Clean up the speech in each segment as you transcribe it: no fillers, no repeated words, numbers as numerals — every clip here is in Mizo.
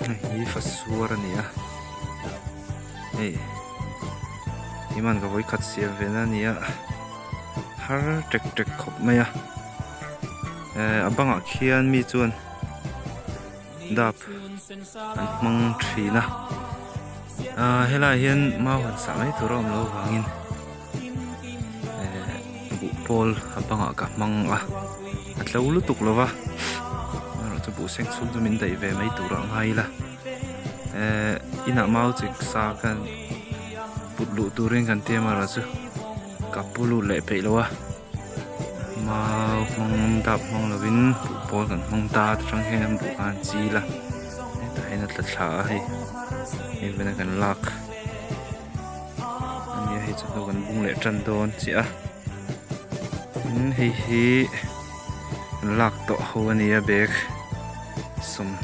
Hei hi fasuar a ni a hei himan ka vawikhat siam ve na a ni a har tek tek khawp mai a ehh a bangah khian mi chuan dap an hmang thin a ahh helaiah hian mau han sah mai tur a awm loh avangin ehh buh pawl a bangah ka hmang a a tlo lutuk lo va amaherawh chu buh seng chhung chu min daih ve mai turah a ngai ila ehh inah mau chik sa khan put luh turin kan ti amaherawh chu ka pu lut leh peih lo a mau hmang dap hmang lovin buh pawl kan hmang ta atang hian an buh kha an chil a hetah hian a tla thla a hei hei vena kan lak ania hei chu hnu kan bung leh tan dawn chiah a tin hei hi kan lak tawh ho ania bag 21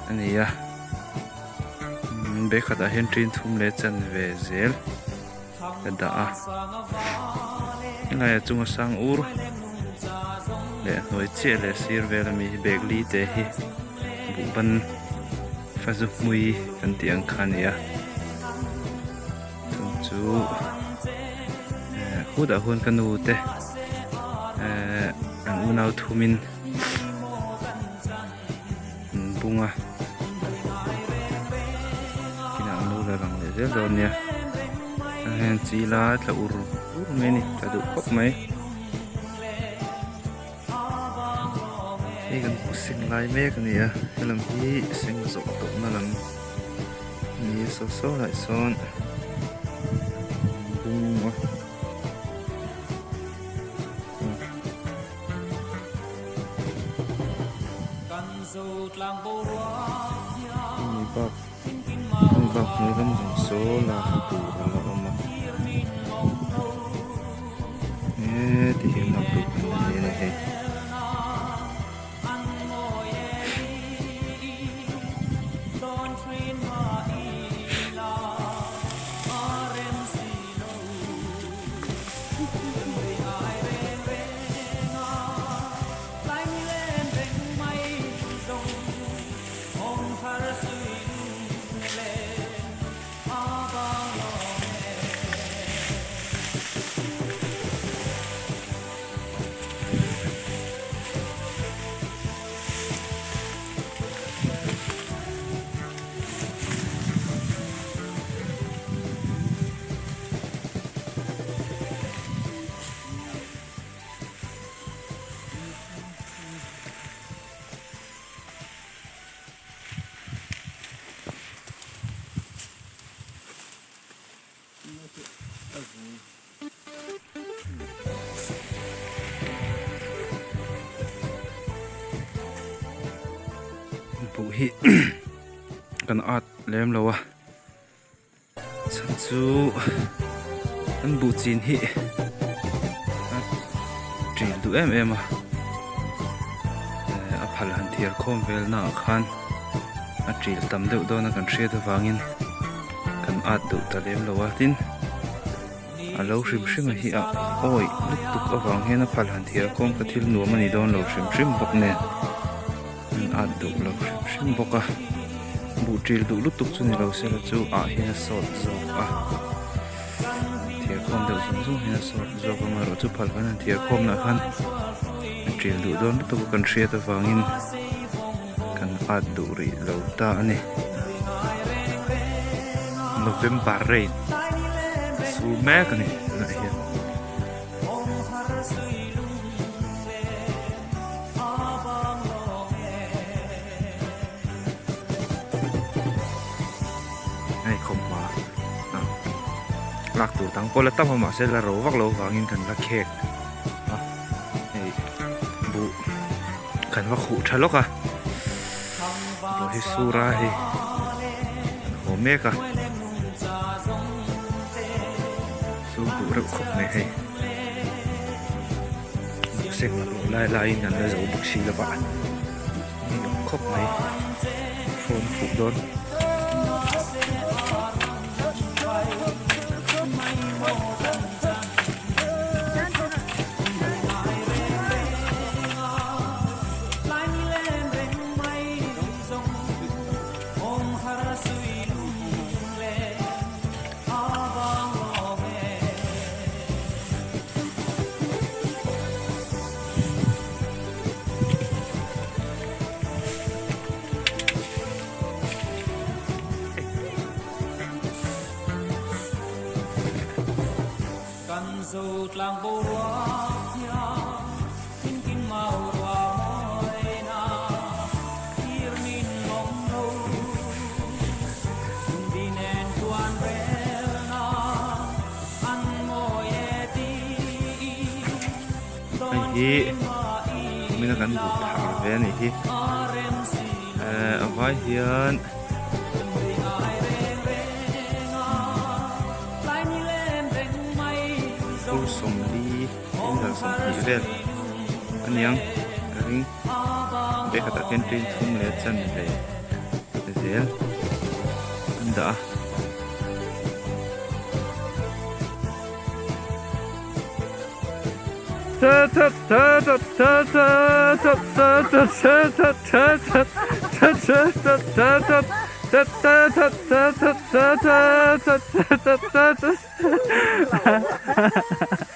a ni a bag khatah hian ṭin thum leh chanve zel. ka dah a helaiah chunga sang ur leh hnuai chiah leh sir vel ami hi bag li te hi buhban fazu hmui kan tih ang kha a ni a chung chu eh khutah khuan ka nu te eh an unau thumin an bung a kinah an lo la lang leh zel dawn nia ah hian chi la tla ur ur mai a ni tla duh khawp mai hei kan seng lai mek a ni a helam hi seng zawh tawh na lam a ni a saw saw lai sawn an bung a. Hemi bak hemi bak hnuai lam zawng saw lak tur a la awm a heti hian lak tur kan la nei a ni hei. Buh hi kan at lem lo a. Chhan chu an buh chin hi a ṭil duh em em a a phal han thiar khawm vel naah khan a ṭil tam deuh dawn a kan hriat avangin kan at duh ta lem lo a tin a lo hrim hrim a hi a awih lutuk avang hian a phal han thiar khawm kha thil nuam a ni dawn lo hrim hrim bawk nen. An at duh lo hrim hrim bawk a buh ṭil duh lutuk chu ni lo se la chu ah hian a sawt zawk a thir khawm deuh zung zung hian a sawt zawk a amaherawh chu phal khan an thir khawm lah khan a ṭil duh dawn lutuk a kan hriat avangin kan at duh rih lo ta a ni November rain a sur mek a ni tunah hian. Hei khawmhma lak tur dang pawh la tam a mahse la ro vak lo vangin kan la khek a hei buh kan va khuh tha lawk a ruah hi sur a hei an haw mek a. Chu duh reuh khawp mai hei seng laklawh lai laiin an la zo bawk si lova ni awm khawp mai phone fuh dawn. Hei hi kumin a kan buh thar ve a nih hi ehh a vai hian fur 40 in 20 vel a niang ka ring bag khatah khian tin thum leh chan ve zel an dah a.